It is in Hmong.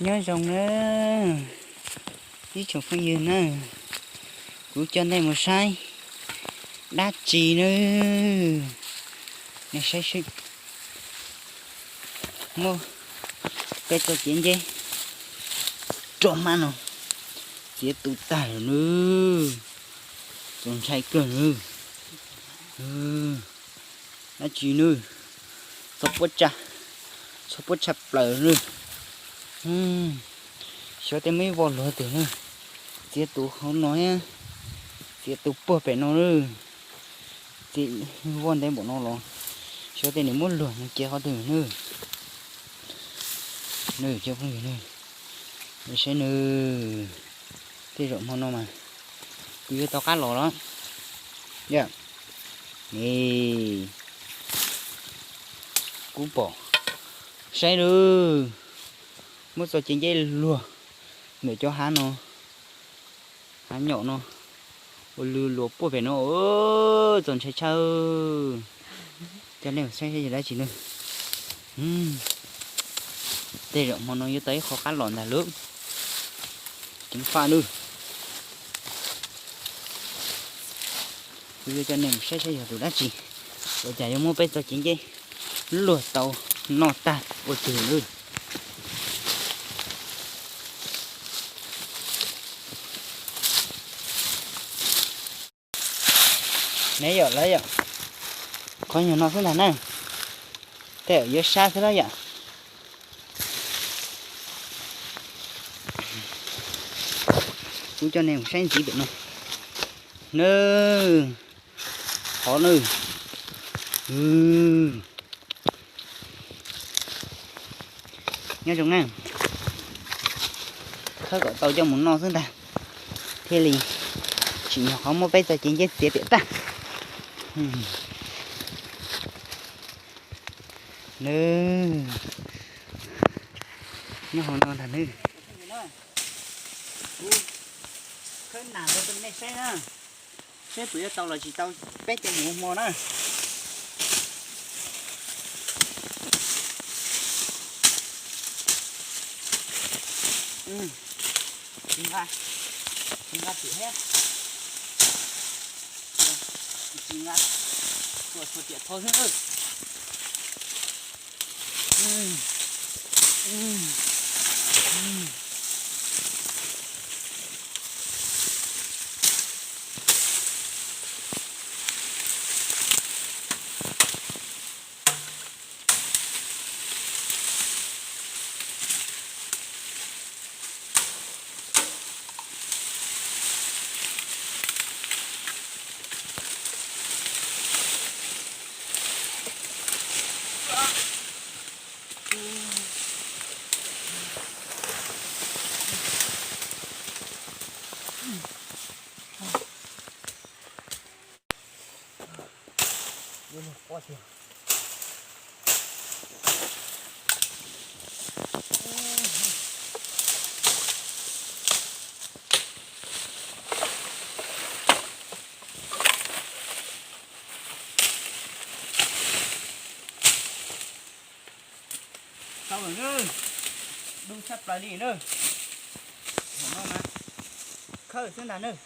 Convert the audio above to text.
Nyob zoo na ib tsoom phooj ywg na, kuv coj nej mus saib dab tsi na, nej saib seb. Muab peb txoj cev nceb roj hmab no txiav tu tag lawm na, txaus ntshai kawg na. Dab tsi na, txhob puab tsa, txhob puab tshaj plaws na. Xyov tej muaj ib voj luag twg na, txiav tus hauv no thiab, txiav tus puag pem no na, txiav voj ntev npaum no los, xyov tej nws muab luag mus cev qhov twg na. Saib nws, tej zaum hmo no mas kuv yuav tau qab los lawm. Yog, kuv pom, saib nws, muab txoj cev nceb luag ntawm cov hav no, hav nyom no, ua lwj luas puag pem no, txaus ntshai tshaj. Coj nej saib saib yog dab tsi na. Tej zaum hmo no yuav tau ib qho qab los ntag lauj. Ceev faj nawb. Kuv yuav coj nej mus saib saib yog tus dab tsi uas cas yuav muab peb txoj cev nceb luag tau noj tag ua twg nawb. Ne yom, lawv yom, qhov nyuag no xwb ntag na, tej zaum yuav sab xwb lawm yom. Kuv coj nej mus saib ntxiv pem no. Nawb, qhov nawb. Nyob zoo na, khawb kom tau coj mus noj xwb ntag, thiaj li tsim nyog qhov muab peb txoj cev nceb txiav tiam tag. Nawb, nyob hauv no ntag nawb. Kuv khawb nag rau nej saib na, seb puas yuav tau los tsis tau peb cov mus ua hmo na. Tsis nqa, tsis nqa tiam thiab, tsis nqa, txhua txhua tiam tho xwb. Tau lawm nawb, dub tshaj plaws li nawb. Thaum no mas khawb xwb ntag nawb.